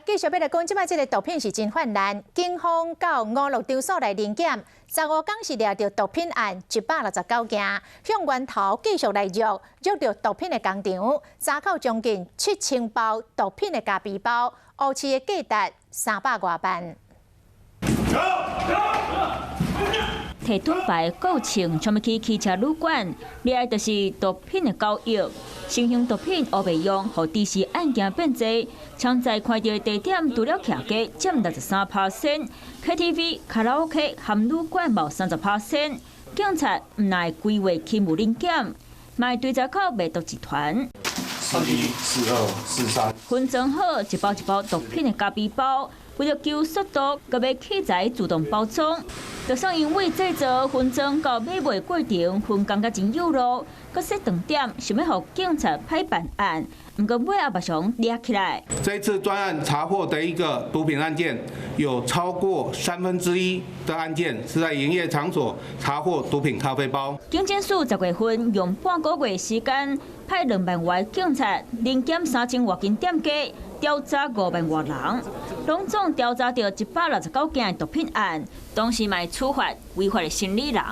繼續欲來講，這擺這个毒品是真泛濫。警方到娛樂場所來臨檢，15工是掠著毒品案169件，向源頭繼續來捉，捉著毒品的工廠，查扣將近7000包毒品的咖啡包，烏市的價值300外萬。提盾牌購槍，衝入去汽車旅館，掠的就是毒品的交易。新型毒品烏白用，予知識案件變濟。槍在看著的地點，除了徛街佔63%，KTV、卡拉 OK 和旅館無30%。警察毋但規劃勤務臨檢，嘛會追查到賣毒集團。 41、42、43。分裝好一包一包毒品的咖啡包，為著求速度，閣買器材自動包裝。就算因為製造、分裝到買賣過程分工甲真幼囉，閣設斷點，想欲予警察歹辦案，毋過尾仔嘛予掠起來。這次專案查獲的一個毒品案件，有超過1/3的案件是在營業場所查獲毒品咖啡包。警政署10月份用半個月時間，派2萬外警察臨檢3000外間店家，調查5萬外人，攏總調查著169件毒品案，同時嘛處罰違法的生理人。